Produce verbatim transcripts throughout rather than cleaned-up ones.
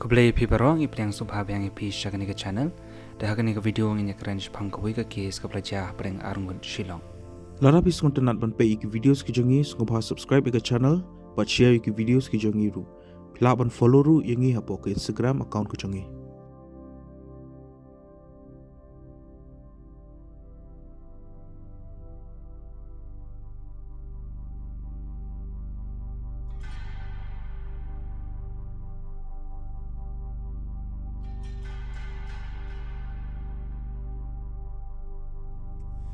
Khublei phi baroh, ngi pdiang sngewbha biang ïa phi sha kane ka channel. Te ha kane ka video ngin ïakren shaphang kawei ka case kaba la jia hapdeng Arngut Shillong. Lada phi sngewtynnat ban peit ïa ki videos ki jong ngi, sngewbha subscribe ïa ka channel bad share ïa ki videos ki jong ngi ruh. Phi lah ban follow ruh ïa ngi hapoh ka Instagram account ka jong ngi.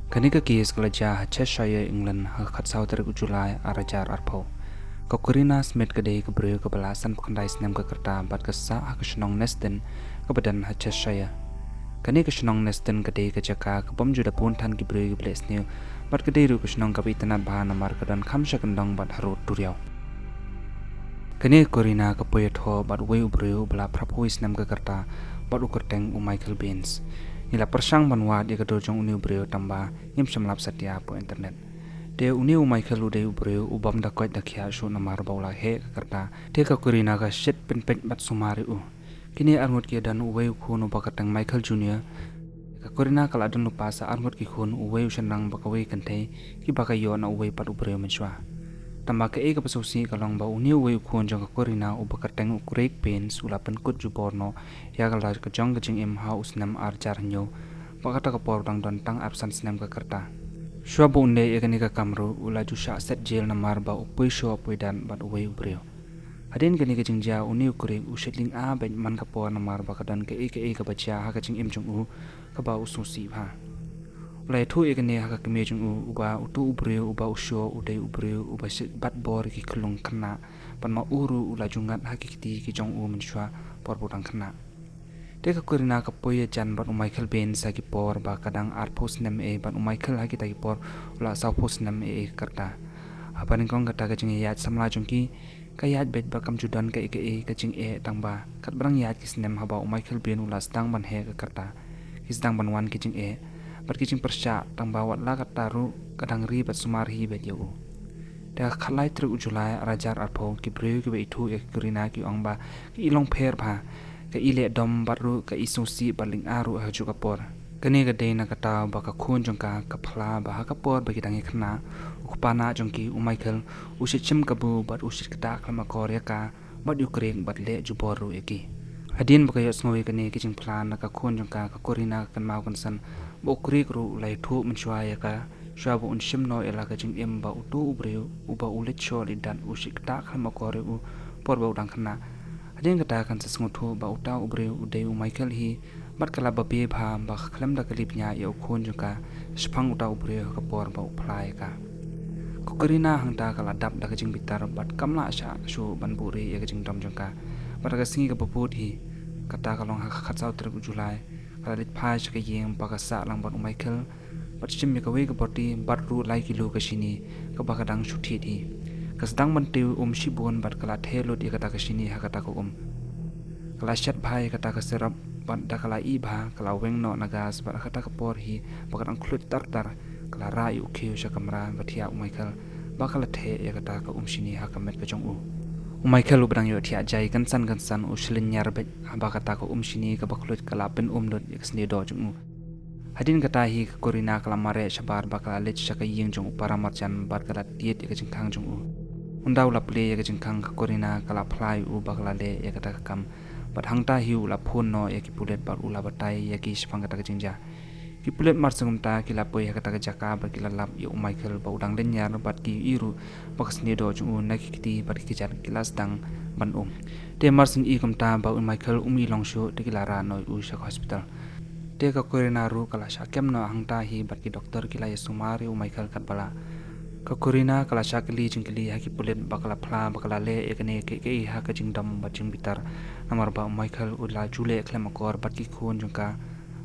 Kane ka case ka la jia ha Cheshire, England, ha ka khatsaw tarik u July, ar hajar arphew. Ka Corrina Smith ka dei ka briew kaba la sanphew khyndai snem ka rta bad ka sah ha ka shnong Neston kaba don ha Cheshire. Kane ka shnong Neston ka dei ka jaka ka bym ju da bun than ki briew kiba leh sniew bad ka dei ruh ka shnong kaba itynnad bha namar ka don kham sha kyndong bad harud duriaw. Kane ka Corrina ka poi ïathoh bad uwei u briew uba la phraphew snem ka rta bad u kyrteng u Michael Baines. Ngi la pyrshang ban wad ïa ka dur jong une u briew tangba ngim shym lap satia hapoh internet. Te une u Michael u dei u briew u bym da koit da khiah shuh namar ba u la heh ka rta. Te ka Corrina ka shit pynpeit bad sumar ïa u. Kine arngut ki don uwei u khun uba kyrteng Michael Junior. Ka Corrina ka la don lypa sa arngut ki khun, uwei u shynrang bad kawei ka kynthei, kiba ka ïoh na uwei pat u briew mynshuwa. Tangba kaei kaba sngewsih ka long ba une uwei u khun jong ka Corrina uba kyrteng u Craig Baines u la pynkut jubor noh ïa ka la ka jong ka jingim ha u snem ar hajar hynñiew. Bad kata ka por u dang don tang arphew san snem ka rta. Shuwa ba un leh ïa kane ka kam ruh u la ju shah set jail namar ba u poi shoh poi dat bad uwei u briew. Hadien kane ka jingjia une u Craig u shait lynga beit man ka por namar ba ka don kaei kaei kaba jia ha ka jingim jong u kaba u sngewsih bha. U la ïathuh ïa kane ha ka kmie jong u, uba uto u briew uba u shoh u dei u briew uba shait bat bor ïa ki khyllung khynnah bad ma u ruh u la ju ngat ha ki kti ki jong u mynshuwa por ba u dang khynnah. Te ka Corrina ka poi ïajan bad u Michael Baines ha ki por ba ka dang arphew snem eh bad u Michael ha kita ki por u la sawphew snem eh ka rta. Haba nyngkong kata ka jingïaid samla jong ki ka ïaid beit bad kam ju don kaei kaei ka jingeh tangba katba dang ïaid ki snem haba u Michael Baines u la sdang ban heh ka rta, ki sdang ban wan ki jingeh bad ki jingpyrshah tangba wat la katta ruh ka dang ri bad sumar hi beit ïa u. Te ha ka khatlai tarik u July ar hajar arphew ki briew kiba ithuh ïa ka Corrina ki ong ba ka i long pher bha, ka i leh dom bad ruh ka i sngewsih bad lynga ruh ha kajuh ka por. Kane ka dei na kata ba ka khun jong ka ka phla ba ha ka por ba ki dang ïakhynnah u kpa nah jong ki u Michael u shait shim kabu bad u shait ktah khlem akor ïa ka bad ïa u Craig bad leh jubor ruh ïa ki. Hadien ba ka ïohsngew ïa kane ka jingphla na ka khun jong ka ka Corrina ka kynmaw kynsan ba u Craig ruh u la ïathuh mynshuwa ïa ka shuwa ba un shim noh ïa la ka jingim ba uto u briew uba u leit shoh leit dat u shait ktah khlem akor ïa u por ba u dang khynnah. Hadien kata kan sa sngewthuh ba uta u briew u dei u Michael hi bad ka la babe bha ba ka khlem da ka lip nia ïa u khun jong ka shaphang uta u briew ha ka por ba u phla ïa ka. Ka Corrina hangta ka la dap da ka jingbitar bad kam lah shah shuh ban buhrieh ïa ka jingdom jong ka. Bad ha ka sngi kaba bud hi, kata ka long ha ka khatsaw tarik u July, ka la leit phai sha ka ïing ba ka sah lang bad u Michael bad shim ïa kawei ka boti bad ruh lai kilo ka shini kaba ka dang shu thied hi. Ka sdang ban tiew um shibun bad ka la theh lut ïa kata ka shini ha kata ka um. Ka la shet bha ïa kata ka syrup bad da ka la ih bha ka la weng noh na gas bad ha kata ka por hi ba ka dang khluit tar tar ka la rah ïa u khiew sha kamra ba thiah u Michael ba ka la theh ïa kata ka um shini ha ka met ka jong u. U Michael uba dang ïoh thiah jai kynsan kynsan u shlynñiar beit haba kata ka um shini kaba khluit ka la pyn-um lut ïa ka sniewdoh jong u. Hadien kata hi ka Corrina ka la mareh shabar ba ka la leit sha ka ïing jong u para marjan bad ka la tied ïa ka jingkhang jong u. Ynda u la plie ïa ka jingkhang ka Corrina ka la phla ïa u ba ka la leh ïa kata ka kam. Bad hangta hi u la phone noh ïa ki pulit bad u la batai ïa ki shaphang kata ka jingjia. Ki pulit mar sngewthuh ki la poi ha kata ka jaka bad ki la lap ïa u Michael ba u dang lynñiar bad ki ïohi ruh ba ka sniewdoh jong u na ki kti bad ki kjat ki la sdang ban um. Te mar shu ïohi kumta ba u Michael um i long shuh te ki la rah noh ïa u sha ka hospital. Te ka Corrina ruh ka la shah kem noh hangta hi bad ki doktor ki la ïasumar ïa u Michael katba lah. Ka Corrina ka la shah kylli jingkylli ha ki pulit ba ka la phla ba ka la leh ïa kane kaei kaei ha ka jingdom bad jingbitar namar ba u Michael u la ju leh khlem akor bad ki khun jong ka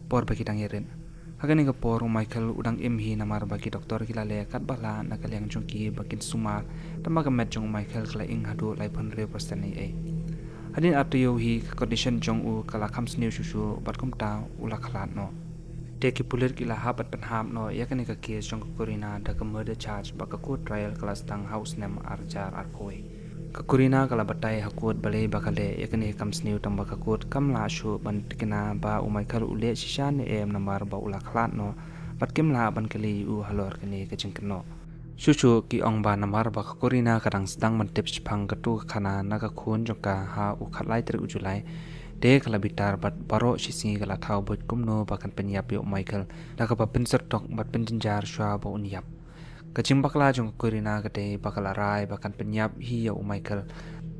por ba ki dang ïarit. Ha kane ka por u Michael u dang im hi namar ba ki doktor ki la leh katba lah na ka liang jong ki ba kin sumar, tangba ka met jong u Michael ka la ing haduh laiphew hynriew percent ei ei. Hadien ar taïew hi ka condition jong u ka la kham sniew shuh shuh bad kumta u la khlad noh. Te ki pulit ki la hap ban pynhap noh ïa kane ka case jong ka Corrina da ka murder charge bad ka court trial ka la sdang ha u snem ar hajar arphew wei. Ka Corina ka la batai ha kot balei ba ka leh ïa kane ka kam sniew, tang ba ka kot kam lah shuh ban tikna ba u Michael u leh shisha ne em namar ba u la khlad noh bad kim lah ban kylli ïa u halor kane ka jingkynnoh. Shuh shuh ki ong ba namar ba ka Corina ka dang sdang ban tip shaphang katto ka khana na ka khun jong ka ha u khatlai tarik u July, te ka la bitar bad baroh shi sngi ka la thaw buit kumno ba kan pynïap ïa u Michael, da kaba pynsyrtok bad pynjynjar shuwa ba un ïap. Ka jingbakla jong ka Corina ka dei ba ka la rai ba kan pynïap hi ïa u Michael,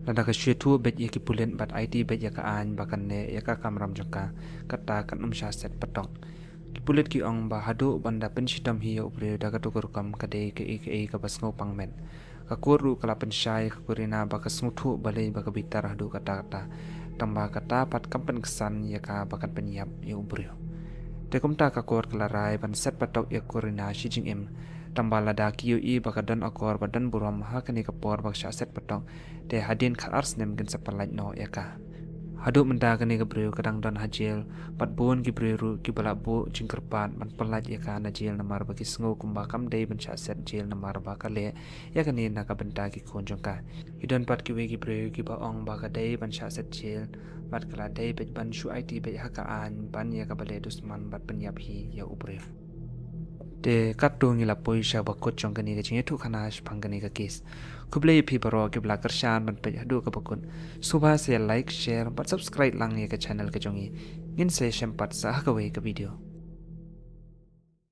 lada ka shu ïathuh beit ïa ki pulit bad aiti beit ïa ka aiñ ba kan neh ïa ka kamram jong ka, kata kan ym shah set patok. Ki pulit ki ong ba haduh ban da pynshitom hi ïa u briew da kato ka rukom ka dei kaei kaei kaba sngewpang met. Ka kot ruh ka la pynshai ïa ka Corina ba ka sngewthuh balei ba ka bitar haduh katta katta, tang ba kata pat kam pynksan ïa ka ba kan pynïap ïa u briew. Te kumta ka kot ka la rai ban set patok ïa ka Corina shi jingim, tang ba lada ki ïohi ba ka don akor ba don burom ha kane ka por ba ka shah set patok, te hadien khatar snem kin sa pyllait noh ïa ka. Haduh mynta kane ka briew ka dang don ha jel, bad bun ki briew ruh kiba la buh jingkyrpad ban pyllait ïa ka na jel namar ba ki sngew kumba kam dei ban shah set jel namar ba ka leh ïa kane na ka bynta ki khun jong ka. Ki don pat kiwei ki briew kiba ong ba ka dei ban shah set jel bad ka la dei beit ban shu aiti beit ha ka aiñ ban ïa kaba leh dusman bad pynïap hi ïa u briew. Te katto ngi la poi sha ba kut jong kane ka jingïathuh khana shaphang kane ka case. Khublei ïa phi baroh kiba la kyrshan ban peit haduh kaba kut. Sngewbha sa like, share bad subscribe lang ïa ka channel ka jong ngi. Ngin sa ïashem pat sa ha kawei ka video.